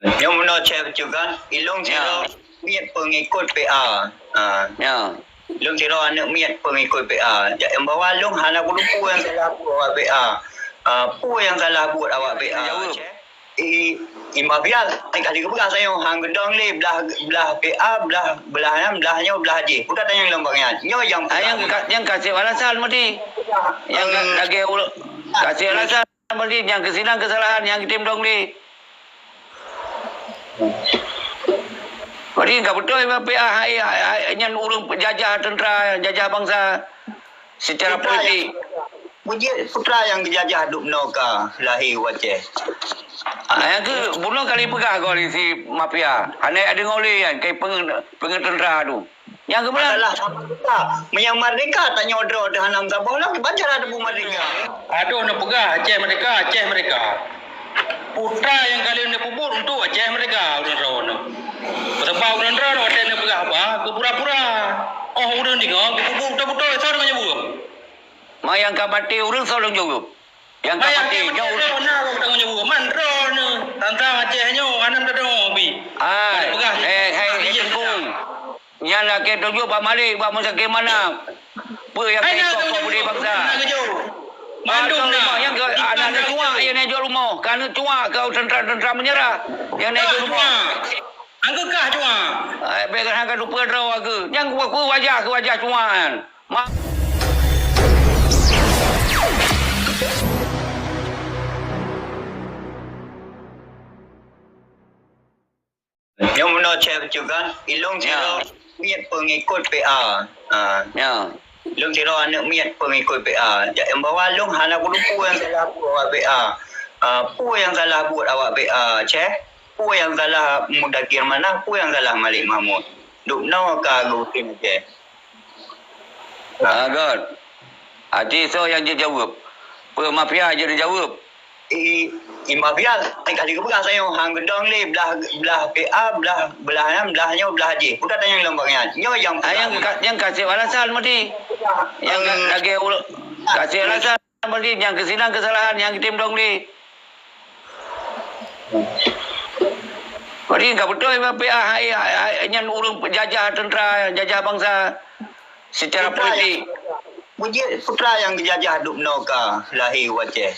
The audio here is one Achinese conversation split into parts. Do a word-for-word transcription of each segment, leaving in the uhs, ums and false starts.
Nyoe meunoe cek bacut kan, ilong sidroe miet peungikut P A. Ha. Ya. Ilong sidroe aneuk miet peungikut P A. Jak nyang bahwa ilong hana kuteupeu nyang salah buet awak P A. Ha, peue nyang salah buet awak P A? Jaweueb. Cek. I, i mafia, teuka dipeugah sayang, han geudong lé blah, blah P A, blah, blah nyan, blah nyoe, blah jih. Peue tanyong lom bak nyan. Nyoe nyang Ah, nyang ka-, nyang kaseb alasan meuti. Nyang ka-, Eh. lagèe ul-, kaseb alasan meuti, nyang keusinan keusalahan, nyang kitem dong lé. Meuti ka beutôi P A hai, hai, hai, nyan ureueng jajah teuntra, jajah bansa. Secara politik. Putra nyang geujajah dubnoe ka lahé u Aceh. Ah, nyang keu bunoe kali peugah koalisi mafia. Hana deungoe lé nyan, kai peungeut, peungeut teuntra tu. Nyang keu bunoe. Masalah merdeka. Meunyoe merdeka, tanyoe droe teuh hana meusaboh lom, kiban cara teupeue merdeka. Adoh neupeugah Aceh merdeka, Aceh merdeka. Putra nyang ka lheueh neupeubuet untuk Aceh merdeka ureueng droeneuh. Sabab ureueng droeneuh watèe neupeugah haba, geupura-pura. Oh, ureueng deungoe, geupeubuet beutôi-beutôi, soe deungoe nyebut? Ma nyang ka maté ureueng soe lôn jaweueb? Nyang ka maté nyoe ureueng. Droeneuh na lôn tanggung jaweueb. Man droeneuh, tantang Aceh nyoe, hana meudeungoe pih. Hai, hai, hai, Teungku. Nyan lakèe tujoh bak Malik, bak Muzakir Manaf. Peue nyang ka ikot keu budaya bansa? Mandum na. Nyang keu aneuk cuak nyang jok rumoh, ka aneuk cuak keu teuntra-teuntra meunyeurah. Nyang jok rumoh. Angkeu kah cuak. Ai, bèk keuh ka tupeue droe keuh. Nyang keu wajah, keu wajah cuak nyan. Ma- Nyoe meunoe cek bacut kan, ilong sidroe miet peungikut P A. Ha. Ya. Ilong sidroe aneuk miet peungikut P A. Jak nyang bahwa ilong hana kuteupeu nyang salah buet awak P A. Ha, peue nyang salah buet awak P A, cek? Peue nyang salah Muzakir Manaf? Peue nyang salah Malik Mahmud? Dubnoe ka geutem, cek. Ah, göt. Até soe nyang jijaweueb? Peue mafia jeuet jijaweueb? I, i mafia, teuka dipeugah sayang, han geudong lé blah, blah P A, blah, blah nyan, blah nyoe, blah jih. Peue tanyong lom bak nyan. Nyoe nyang Ah, nyang ka-, nyang kaseb alasan meuti. Nyang ka-, lagèe ul-, kaseb alasan meuti, nyang keusinan keusalahan, nyang kitem dong lé. Meuti ka beutôi P A hai, hai, hai, nyan ureueng jajah teuntra, jajah bansa. Secara politik. Putra nyang geujajah dubnoe ka lahé u Aceh.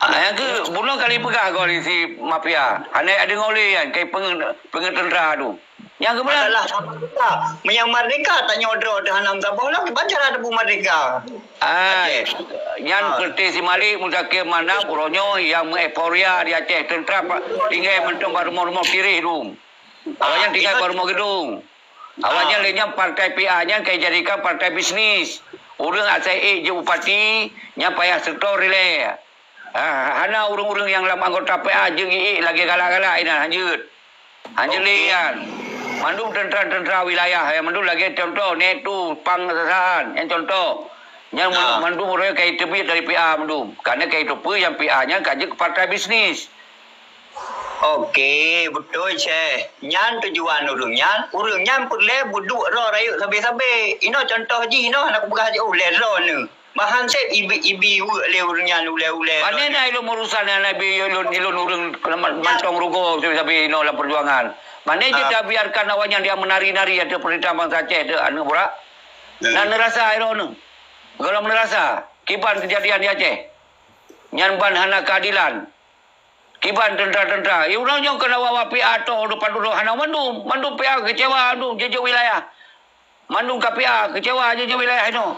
Ah, nyang keu bunoe kali peugah koalisi mafia. Hana deungoe lé nyan, kai peungeut, peungeut teuntra tu. Nyang keu bunoe. Masalah merdeka. Meunyoe merdeka, tanyoe droe teuh hana meusaboh lom, kiban cara teupeue merdeka. Ai, nyan seperti si Malik Muzakir Manaf uroe nyoe nyang meueuforia di Aceh, teuntra pa-, tinggai mantong bak rumoh-rumoh sirih dum. Awaknyan tinggai bak rumoh geudong. Awaknyan lé nyan partai P A nyan ka jijadikan partai bisnis. Ureueng asai ék jeuet bupati, nyan payah seutôt rilèe. Ha, hana ureueng-ureueng nyang lam anggota P A jeuet ék lagèe galak-galak inan, hanjeuet. Hanjeuet lé nyan. Mandum teuntra-teuntra wilayah, ya, mandum lagèe contoh, Netu, Pang Sasahan, nyan contoh. Nyan mandum ureueng ka jiteubiet dari P A mandum. Karena ka jiteupeue nyang P A nyan ka jeuet keu partai bisnis. Oke, beutôi, Syekh. Nyan tujuan ureueng nyan. Ureueng nyan peureulèe beuduek droe rayeuk sabe-sabe. Inoe contoh jih, inoe hana kupeugah jih, oh, lé droeneuh. Bah han sép ibi, ibi weuek lé ureueng nyan ulèe-ulèe. Pane na ilôn urusan nyan, ibi ilôn, ilôn ureueng mantong rugoe sabe-sabe inoe lam peujuangan. Pane jeuet tabiarkan awaknyan nyang meunari-nari ateueh peureuntahan bansa Aceh teuh, aneuk burak? Na neurasa droeneuh? Gohlom neurasa? Kiban keujadian di Aceh? Nyan ban hana keuadilan. Kiban teuntra-teuntra. Ya, uroe nyoe keunoe awak P A toh depan uroe hana mandum. Mandum P A keucewa mandum jeuet-jeuet wilayah. Mandum ka P A keucewa jeuet-jeuet wilayah inoe.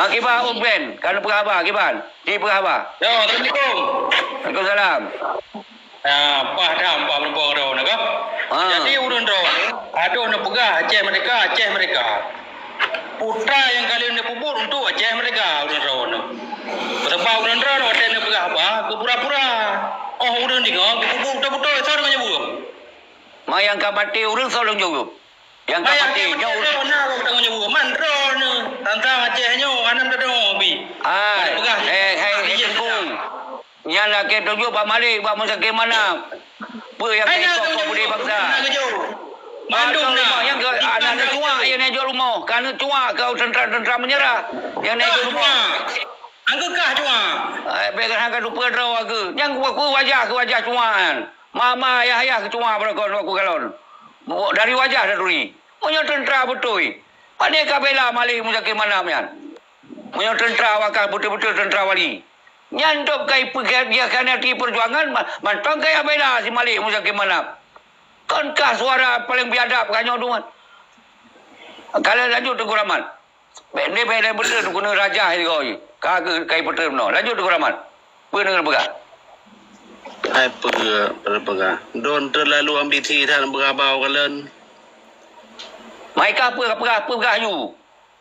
Ha, kiban Urban, ka neupeugah haba, kiban. Ci peugah haba. Yo, assalamualaikum. Waalaikumsalam. Ah, paih that, paih meureumpok droeneuh kah? Ah. Jadi, ureueng droeneuh, adoh neupeugah Aceh merdeka, Aceh merdeka. Putra nyang ka lheueh neupeubuet untuk Aceh merdeka, ureueng droeneuh. Sabab ureueng droeneuh watèe neupeugah haba, geupura-pura. Oh, ureueng deungoe, geupeubuet beutôi-beutôi, soe deungoe nyebut? Ma nyang ka maté ureueng soe lôn jaweueb? Nyang ka maté nyoe ureueng. Droeneuh na lôn tanggung jaweueb. Man droeneuh, tantang Aceh nyoe, hana meudeungoe pih. Hai, hai, hai, Teungku. Nyan lakèe tujoh bak Malik, bak Muzakir Manaf. Peue nyang ka ikot keu budaya bansa? Mandum na. Nyang keu aneuk cuak nyang jok rumoh, ka aneuk cuak keu teuntra-teuntra meunyeurah nyang jok rumoh. Angkeukah cuma. Eh, bèk keunan ka tupeue droe aku. Nyang ku, ku wajah, ku wajah cuma nyan. Mama, ayah, ayah keu cuma barokon aku kalon. Dari wajah dah turi. Meunyoe teuntra beutôi, pane ka bela Malik Muzakir Manaf nyan? Meunyoe teuntra awak ka beutôi-beutôi teuntra wali, nyan dop kai peugah dia keuneuk di peujuangan, ma-, mantong kai bela si Malik Muzakir Manaf. Kon kah suara paléng biadab ka nyoe dum. Ka lheueh lanjut Teungku Rahmat. Bèk, ni bèk lé beutôi keuneuk rajah sigoe. Ka keu kai beutôi meunoe. Lanjut Teungku Rahmat. Peue neupeugah? Hai peue neupeugah? Don teulalu ambisi that peugah bak kalon. Mai ka peue, peugah, peugah yu.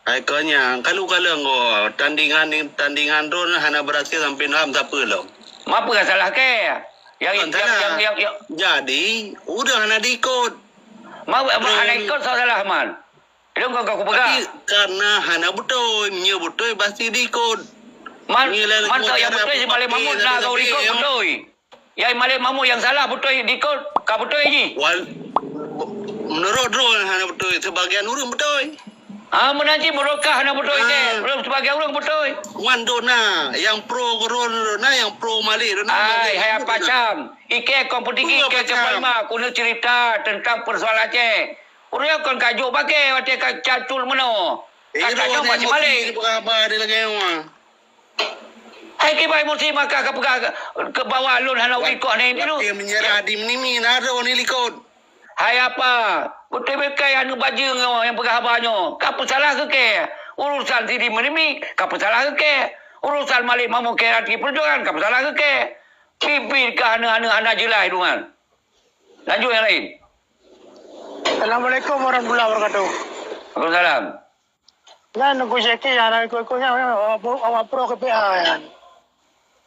Hai ko nyan, kalu kalon go tandingan, tandingan droen hana berhasil sampai nam sapeue lom. Ma peue salah kèe? Yang, Kon yang, salah. yang, yang, yang. Jadi, ureueng hana diikot. Ma, ma, hana Droen. ikot soe salah, Man. Ilôn kon ka kupeugah. Tapi karena hana beutôi, meunyoe beutôi pasti diikot. Man, Meunyoe lalu man soe nyang cara beutôi si Malik Mahmud na ka ureueng ikot beutôi. Nyang Malik Mahmud nyang salah beutôi diikot, ka beutôi jih. Wal-, menurut droen hana beutôi, sebagian ureueng beutôi. Ah, meunan cit meurokah hana beutôi Ah. deh. Ureueng sebagian ureueng beutôi. Wan dona, nyang pro droen dona, nyang pro Malik dona. Ai, hai apa cam? Ikei kompetisi, Iya, ikei Pak Cam. Kepala, keuneuk cerita tentang persoalan Aceh. Ureueng kon ka jok bakée watée ka cacul meunoe. Eh, Ka tanyong masih balik. Peugah haba dia lagée nyoe. Hai kibai musi maka ka peugah ke, ke bawah lôn hana ureueng ikot ni dulu. Tapi menyerah di menimi naro ni likot. Hai apa? Beutôi bekai aneuk bajeueng nyoe nyang peugah haba nyoe. Ka peusalah keu kée? Urusan Sidi Menimi ka peusalah keu kée? Urusan Malik Mahmud kée hati peujuangan ka peusalah keu kée? Pipit ka aneuk-aneuk hana jeulaih dungan. Lanjut nyang laén. Assalamualaikum warahmatullahi wabarakatuh. Waalaikumsalam. Nyan Teungku Syeki nyang na ikut-ikut nyan, awak pro, awak pro K P A nyan.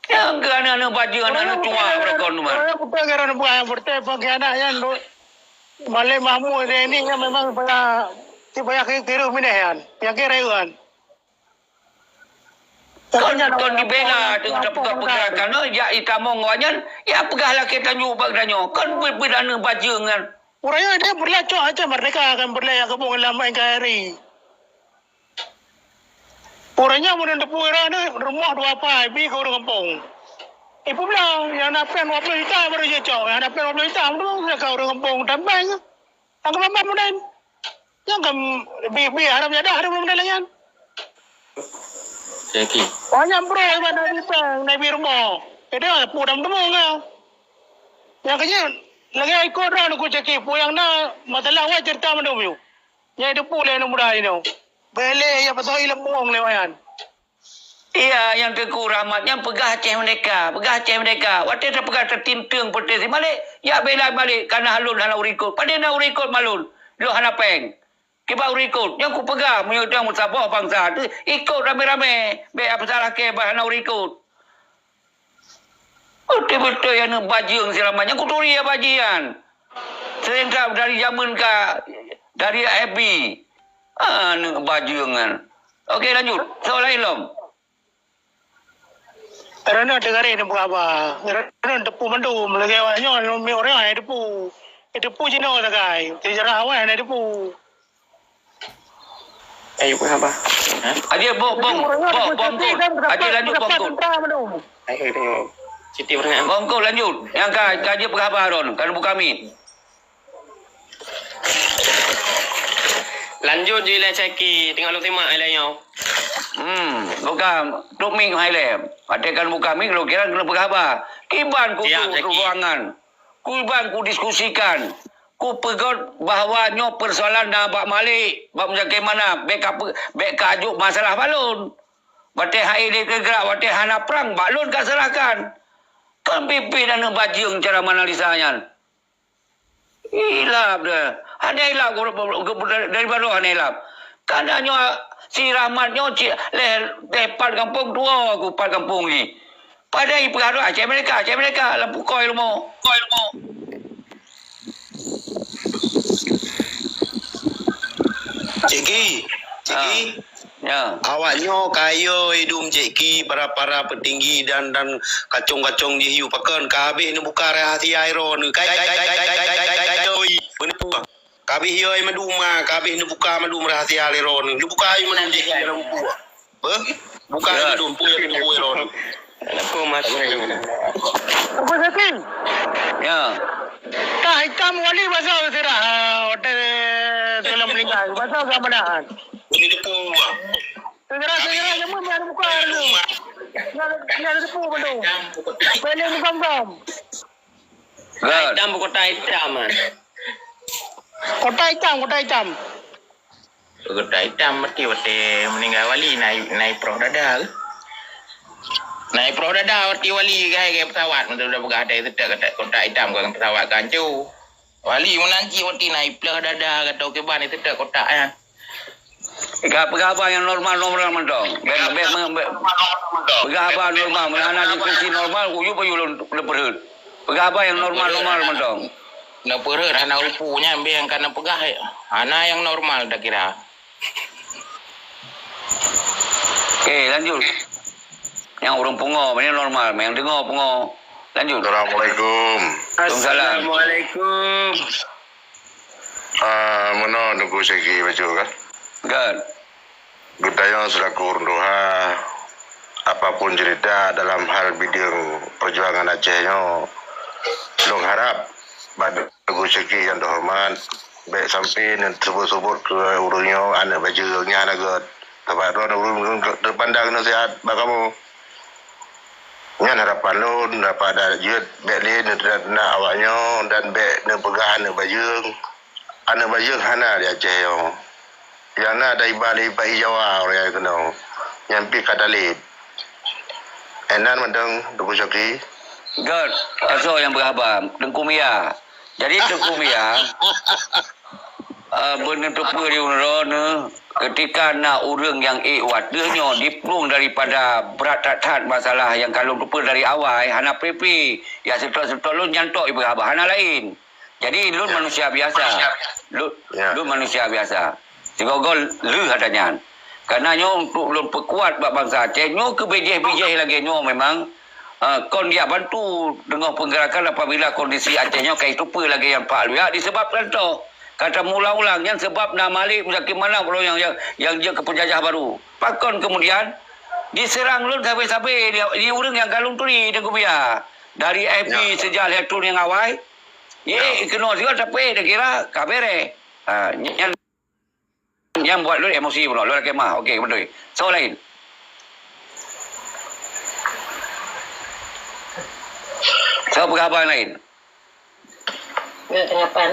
Nyang keu aneuk-aneuk bajeueng, aneuk-aneuk cuma beureugon tu, Man. Orang betul kira bukan yang betul pengkhianat nyan tu. Malik Mahmud ni, ni kan memang payah, si payah kira minah nyan. Payah kira kan. Kon, kon dibela deungon tapeugah peugerakan nyoe, jak itamong awak nyan, ya peugah lakée tanyoe bak geutanyoe. Kon buet-buet aneuk bajeueng nyan. Ureueng nyan dia peureulée cok Aceh Merdeka kan peureulée nyang keubong lam N K R I. Ureueng nyan meunyoe teupeu ira ni rumoh dua pai, bi keu ureueng gampông. Ipeublang, nyang na péng dua ploh juta baru jicok, nyang na péng dua ploh juta, meunyoe ka ureueng gampông tambah. Nyang keumamah mudan. Nyang ka bi, bi haram jadah, haram mudan lagée nyan. Syeki. Oh, nyang bro, iban Nabi pang, Nabi rumoh. Keu dia, pu dam teumong ah. Nyang keu nyan, lagée ikot droe Teungku Syeki, pu nyang na masalah wai cerita mandum yu. Nyang itu pu lé aneuk muda inoe. Bele ya pasoi lempong lé wayan. Iya, nyang Teungku Rahmat nyan peugah Aceh Merdeka, peugah Aceh Merdeka. Watée tapeugah tatinteng peureté si Malik, ya bela Malik, kana lôn hana ureueng ikot. Padahai na ureueng ikot ma lôn, lôn hana péng. Kiban ureueng ikot, nyang kupeugah meunyoe teuh meusaboh bansa teuh ikot ramé-ramé, bék peusalah kée bah hana ureueng ikot. Beutôi-beutôi aneuk bajeueng si Rahmat nyan kuturi ya bajeueng nyan. Seuring that dari jameun ka dari F B. Aneuk bajeueng nyan. Oke, lanjut. Soalan laén lom. Karena teugaréh teupeu haba. Karena teupeu mandum lagée awak nyoe lom mi ureueng ai teupeu. Teupeu jinoe sagai. Sejarah awai hana teupeu. Ayo peugah haba. Ha? Aje bok bong. Bok bong tu. Aje lanjut bong tu. Ayo tengok. Siti pernah. Bong tu lanjut. Nyang ka ka aje peugah haba Ron. Kan buka mi. Lanjut je lah Syeki. Tengok lu simak lah nyoe. Hmm, bukan tuk mik hai leh. Watée kan buka mik lu kira kena peugah haba. Kiban ku ruangan. Kuban kudiskusikan, kupeugot bahwa nyoe peusoalan na bak Malik, bak Muzakir Manaf, bék ka, bék ka ajok masalah bak lôn. Watée hai lé keugerak, watée hana prang, bak lôn ka serahkan. Kon pipih aneuk bajeueng cara menganalisa nyan. Ilab deh. Hana ilab dari baroe hana ilab. Kana nyoe si Rahmat nyoe cit leh, leh pat gampông tuwo ku pat gampông jih. Padahai ipeugah droe Aceh Merdeka, Aceh Merdeka lam pukoi leumo. Pukoi leumo. Cik Ki, Cik Ki. Ya. Awak nyoe kayoi dum Cik Ki, para-para peutinggi dan, dan kacong-kacong jih yue pakon ka habéh neubuka rahsia droeneuh. Kai, kai, kai, penipu. Ka habéh yoi mandum, ka habéh neubuka mandum rahsia lé droeneuh. Neubuka yue mandum Cik Ki dalam buku. Beuh? Buka Ya. Aja dulu, pui aja dulu, pui aja dulu. Apa masuk? Apa Zakin? Ya. Tah itam wali pasal sirah, ah, hotel sebelum meninggal. Pasal keamanan. Ini depan rumah. Segera, segera, jamu biar buka dulu. Biar, biar depan dulu. Boleh buka-buka. Kan. Hitam, kota hitam, man. Kota hitam, kota hitam. Kota hitam, berarti watèe meninggal wali, naik, naik proh dada ke? Naik proh dada, watèe wali, gai, gai pesawat, mantap dah peugah, ada setek kota, kota hitam, kan pesawat kan, cu. Wali, menanti, watèe naik proh dada, kata, okey, ban, setek kota, ya. Ka peugah haba nyang normal-normal mantong. Bèk, bèk, bèk, peugah haba normal. Meunyo hana diskusi normal, kuyup ayu lôn, lôn peurhot. Peugah haba nyang normal-normal mantong. Neupeurhot hana upu nyan, bèk nyang ka neupeugah. Hana nyang normal takira. Oke, lanjut. Nyang ureueng pungo, nyang normal, nyang deungo pungo. Lanjut. Assalamualaikum. Waalaikumsalam. Assalamualaikum. Ah, meunoe Teungku Syeki bacut kan? Kan. Geutanyoe selaku ureueng tuha, apapun cerita dalam hal bidang perjuangan Aceh nyoe, lôn harap bak Teungku Syeki nyang teuhoreumat, bèk sampai neuseuôt-seuôt keu ureueng nyoe aneuk bajeueng nyan hana gèt. Sabab droeneuh ureueng teupandang nasihat bak kamoe. Nyan harapan lôn, harapan adat jeuet, bèk lé neuteunak-teunak awak nyoe dan bèk neupeugah aneuk bajeueng. Aneuk bajeueng hana di Aceh nyoe. Nyang na dariba-dariba Jawa ureueng nyan keunoe. Nyan pih ka talét. Inan mantong Teungku Syeki. Gèt, asoe nyang peugah haba, Teungku Mia. Jadi Teungku Mia, eh, beuneuteupeu di uroe neuh, ketika na ureueng nyang ék u ateueh nyoe diplueng daripada brat that-that masalah nyang ka lôn teupeu dari awai, hana pé-pé, nyang seutôt-seutôt lôn nyan tok ipeugah haba, hana laén. Jadi lôn manusia biasa. Lôn, lôn manusia biasa. Sigoe-goe lheueh ata nyan. Karena nyoe untuk lôn peukuat bak bansa Aceh, nyoe keu bijéh-bijéh lagèe nyoe memang, eh, kon jak bantu teungoh peugerakan apabila kondisi Aceh nyoe ka jiteupeue lagèe nyang Pak Luyak disebabkan toh. Ka tameuulang-ulang nyan sebab na Malik Muzakir Manaf uroe nyang, nyang, nyang jeuet keu peujajah baru. Pakon kemudian diserang lôn sabe-sabe di, di ureueng nyang ka lôn turi Teungku Mia. Dari F B sejak lhèe thôn nyang awai, ye, keunoe sigoe tapi dah kira ka bereh. Ha, nyan Nyang buat lôn emosi pula, lôn lakèe meu'ah. Okey, beutôi. Soe laén? Soe peugah haba laén? Nggak kenapa.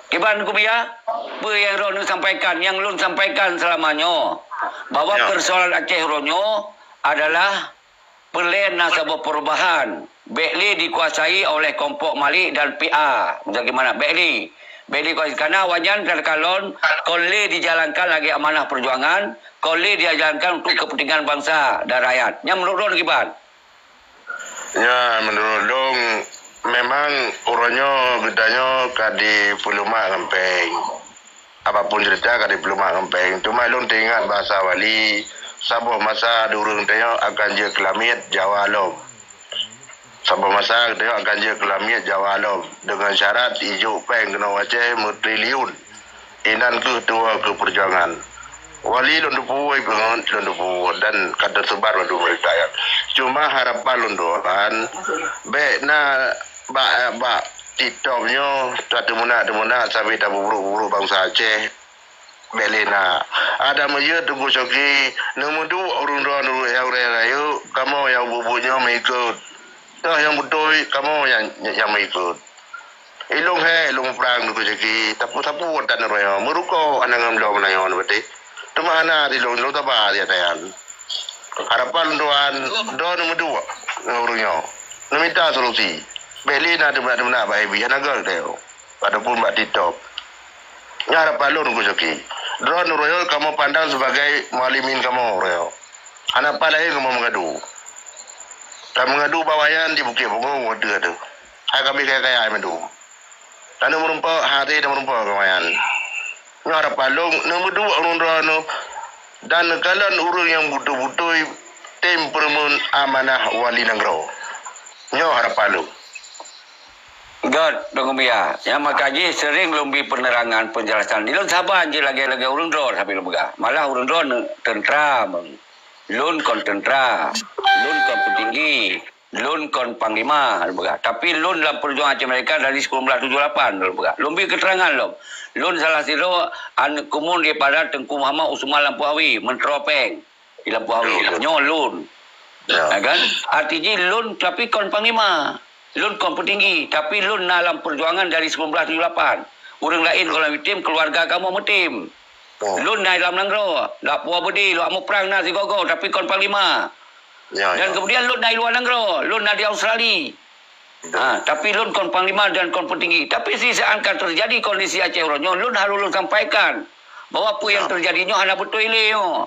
Kiban Teungku Mia, peue nyang droeneuh sampaikan, nyang lôn sampaikan seulama nyoe, bahwa persoalan Aceh uroe nyoe adalah peureulèe na saboh perubahan, bèk lé dikuasai oleh kelompok Malik dan P A. Bagaimana? Bèk lé. Bèk lé dikuasai. Karena awaknyan takalon kon lé dijalankan lagèe amanah perjuangan, kon lé dijalankan untuk kepentingan bangsa dan rakyat. Nyan menurut lôn kiban? Ya, menurut lôn, memang uroe nyoe geutanyoe ka dipeuleumak ngon péng. Apapun cerita ka dipeuleumak ngon péng. Cuma lôn teuingat bahasa Wali, saboh masa di ureueng tanyoe akan jeuet keu lamiet Jawa lom. Saboh masa tanyoe akan jeuet keu lamiet Jawa lom. Deungon syarat ijok péng keunoe Aceh meutriliun. Inan kheueh tuwoe keu peujuangan. Wali lôn teupeue, peungeut lôn teupeue dan ka teusebar bak dua belas rakyat. Cuma harapan lôn tuan, bèk na bak, bak TikTok nyoe tateumeunak-teumeunak sabe tabeubrok-bubrok bansa Aceh. Bèk lé na. Ada meujeuet Teungku Coki, neumeuduek ureueng droe nurut nyang ureueng rayeuk, kamoe nyang buet-buet nyoe meuikot. Toh nyang beutôi, kamoe nyang, nyang meuikot. Ilôn hèk lôn prang Teungku Coki, sapeue-sapeue tan ureueng nyoe, meuruko hana ngon bloe meunanyoe neubeuteh. Teuma hana di lôn, lôn saba di ateueh nyan. Harapan lôn tuan, droe neumeuduek ngon ureueng nyoe. Neumita solusi. Bèk lé na teuma-teuma bak Ebi, hana göt teuh. Ataupun bak TikTok. Nyan harapan lôn Teungku Coki. Droe neuroyol kamoe pandang sebagai mualimin kamoe royol. Hana pat laén kamoe meungadu. Ka meungadu bak awaknyan di Bukét Bungong watèe teuh. Hai ka abéh kaya-kaya mandum. Taneuk meurumpok, hase tameureumpok ngon awaknyan. Nyoe harapan lôn, neumeuduek ureueng droe nyoe dan neukalon ureueng nyang beutôi-beutôi tem peureumeun amanah wali nanggroe. Nyoe harapan lôn. Göt, Teungku Mulia. Nyang maka jih sering lôn bri penerangan, penjelasan. Di lôn saban jih lagèe-lagèe ureueng droe sabe lôn peugah. Malah ureueng droe teuntara. Lôn kon teuntara. Lôn kon peutinggi. Lôn kon panglima, lôn peugah. Tapi lôn lam peujuangan Aceh Merdeka dari sembilan belas tujuh lapan, lôn peugah. Lôn bri keterangan lom. Lôn salah sidroe aneuk keumuen daripada Teungku Muhammad Usman Lampôh Awi, Menteri Peng. Di Lampôh Awi. Betul, betul. Nyoe lôn. Ya. Ya kan? Arti jih lôn tapi kon panglima. Lôn kon peutinggi, tapi lôn na lam peujuangan dari sembilan belas tujuh lapan. Ureueng laén goh lom item, keuluwarga kamoe meutem. Oh. Lôn na lam nanggroe, dak puwoe beudé, lôn muprang na sigoe-goe, tapi kon panglima. Ya, ya. Dan kemudian lôn na di luwa nanggroe, lôn na di Australia. Betul. Ha, tapi lôn kon panglima dan kon peutinggi. Tapi si seakan terjadi kondisi Aceh uroe nyoe, lôn harôh lôn sampaikan bahwa peue nyang terjadi nyoe hana beutôi lé nyoe.